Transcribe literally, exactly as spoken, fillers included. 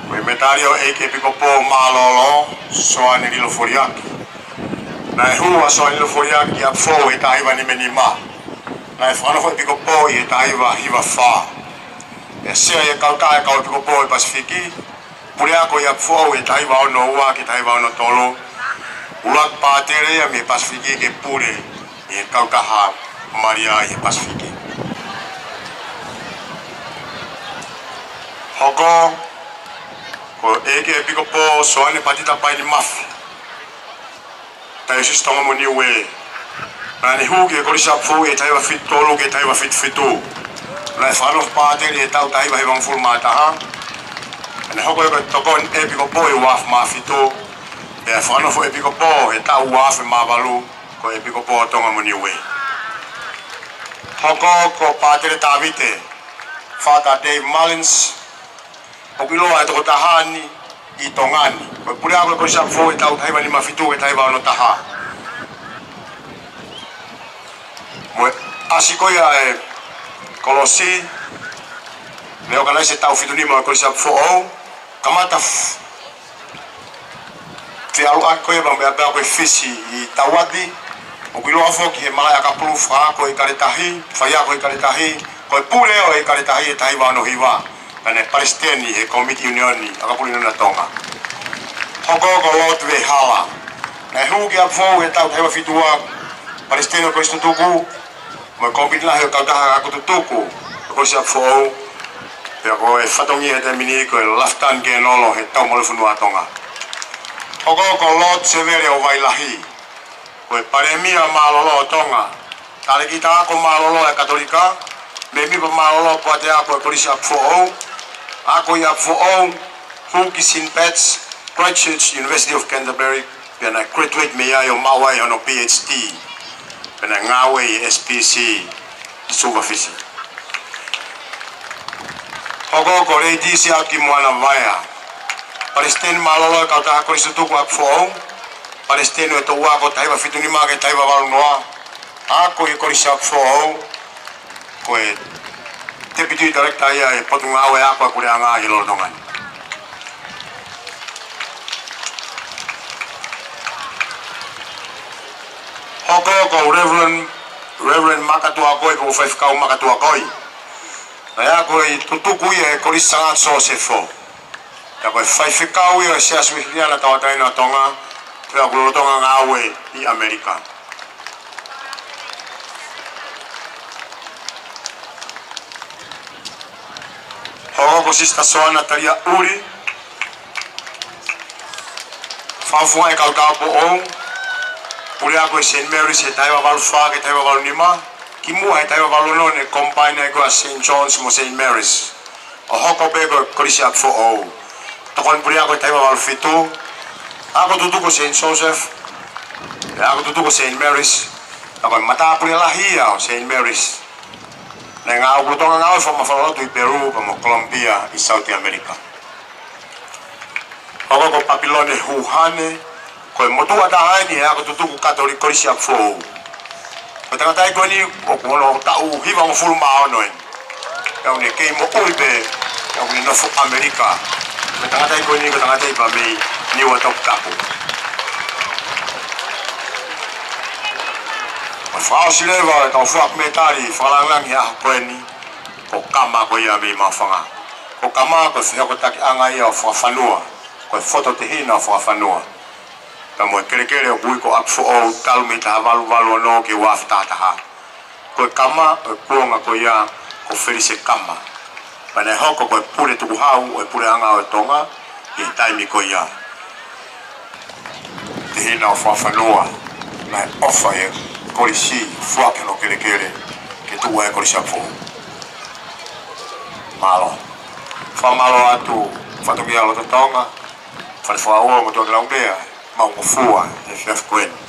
Ko e mētali ʻo e ʻEiki ʻEpikopō Mālōlō Soane Lilo Foliaki. Naʻe hū ʻa Soane Lilo Foliaki ki ʻApifoʻou he taha hiva nima nima. Naʻe fakanofo ʻepikopō ʻi he taha hiva hiva fā. Pea sea ʻi he kautaha ʻo e kau ʻepikopō ʻo e Pasifiki, puleako ʻi ʻApifoʻou he taha hiva ono ua ki he taha hiva ono tolu. ʻUluaki pātele ia mei he Pasifiki ke pule ʻi he kautaha Malia ʻi he Pasifiki. Hoko ko e ʻEiki ʻEpikopō Soane Patita Paini Mafi, Taiosisi Tonga mo Niue. Naʻa ne hū ki he Kolisi ʻApifoʻou he taha hiva fitu tolu ki he taha hiva fitu fitu. Naʻe fakanofo pātele he taʻu taha hiva hiva hongofulu mā taha. Naʻa ne hoko ko e tokoni ʻepikopō ʻi he ua afe mā fitu. Pea fakanofo ʻepikopō he taʻu ua afe mā valu, ko e ʻEpikopō ʻo Tonga mo Niue. Hoko ko Pātele Tavite, Father Dave Mullins, ʻoku ʻiloa e tokotaha ni ʻi Tonga ni. Ko e puleako ʻo e Kolisi ʻApifoʻou he taʻu taha hiva nima fitu ki he taha hiva ono taha. Mo e ʻasi ko ia e kolosi, ne ʻokanaiso he taʻu fitu nima ʻo e Kolisi ʻApifoʻou, kamata f-, feʻaluʻaki ko ia pea mo e ʻapiako ʻi Fisi ʻi Tauati, ʻoku ʻiloa foki he malaʻe ʻakapulu, faiako ʻo e ʻIkale Tahi, faiako ʻo e ʻIkale Tahi, ko e pule ʻo e ʻIkale Tahi he taha hiva ono hiva, pea ne palesiteni he Kōmiti ʻIunioni ʻAkapulu ʻIunioni ʻa Tonga. Hoko ko Lord Vehala. Naʻe hū ki ʻApifoʻou he taʻu taha hiva fitu ua, palesiteni ʻo e Kolisi Tutuku, mo e Kōmiti Lahi ʻo e Kautaha Ako Tutuku ʻo e Kolisi ʻApifoʻou, pea ko e fatongia he taimi ni ko e Lafitani Kēnolo he Taumalu Fonua ʻa Tonga. Hoko ko Lord Sevele ʻo Vailahi, ko e Palēmia mālōlō ʻo Tonga, talēkita ako mālōlō ʻa e Katolika, mēmipa mālōlō ʻo e Poate Ako ʻo e Kolisi ʻApifoʻou, ako ʻi ʻApifoʻou, hū ki Saint Pat's, Christ Church, University of Canterbury, pea naʻe graduate mei ai ʻo maʻu ai hono P H D, pea naʻe ngāue ʻi S P C, Suva, Fisi. Hoko ko Lady Siaotikimoana Vaea, palesiteni mālōlō ʻo e Kautaha Kolisi Tutuku ʻApifoʻou, palesiteni ʻo e Toʻu Ako taha hiva fitu nima ki he taha hiva valu noa, ako ʻi he Kolisi ʻApifoʻou, ko e Deputy Director ia ʻo e Potungāue Ako ʻa e Puleʻanga ʻi he lolotonga ni. Hoko ko Reverend, Reverend Maka Tuakoi, ko e Faifekau Maka Tuakoi. Naʻe ako ʻi Tutuku ia he Kolisi Sir Sosefo. Pea ko e faifekau ia ʻo e Siasi Uēsiliana Tauʻatāina ʻo Tonga, pea ʻoku lolotonga ngāue ʻi ʻAmelika. Hoko ko Sister Soana Talia ʻUli, fakafofonga ʻo e Kau Tāupoʻou, puleako ʻi Saint Mary's he taha hiva valu fā ki he taha hiva valu nima, kimuʻa he taha hiva valu ono ne combine ai ko ē ʻa Saint John's mo Saint Mary's ʻo hoko pē ko e Kolisi ʻApifoʻou. Tokoni puleako he taha hiva valu fitu, ako tutuku Saint Joseph, pea ako tutuku Saint Mary's, pea ko e matāpule lahi ia ʻo Saint Mary's. Naʻe ngāue, lolotonga ngāue fakamafola lotu ʻi Peru pea mo Colombia ʻi South America. Hoko ko Papilone Huhane, ko e motuʻa taha eni ʻo e ako tutuku Katolika Kolisi ʻApifoʻou. Ko e tangata ia ko eni ʻoku hono taʻu hivangofulu mā ono eni. Pea ʻoku ne kei moʻui pē, pea ʻoku ne nofo ʻAmelika. Ko e tangata ia ko eni ko e tangata ia pē mei Niuatoputapu. Ko e fakaʻosi leva ʻo e kau foaki mētali fakalāngilangi he ʻaho ko eni, ko Kama ko ia mei Maʻufanga. Ko Kama ko e fehokotakiʻanga ia ʻo Fakafanua, ko e fototehina ʻo Fakafanua, pea mo e kelekele ʻoku ui ko ʻApifoʻou, talu mei he taha valu valu ono ki he ua afe taha taha. Ko e Kama ʻo e kuonga ko ia ko Felise Kama. Pea naʻe hoko ko e pule tukuhau ʻo e Puleʻanga ʻo Tonga ʻi he taimi ko ia. Tehina ʻo Fakafanua, naʻe ʻofa ʻi he kolisi, foaki hono kelekele ke tuʻu ai e Kolisi ʻApifoʻou. Mālō. Fakamālō atu, fatongia loto Tonga, Fale Fakaʻuo mo Tuʻa Kalaumea, maʻungofua he efiafi ko eni.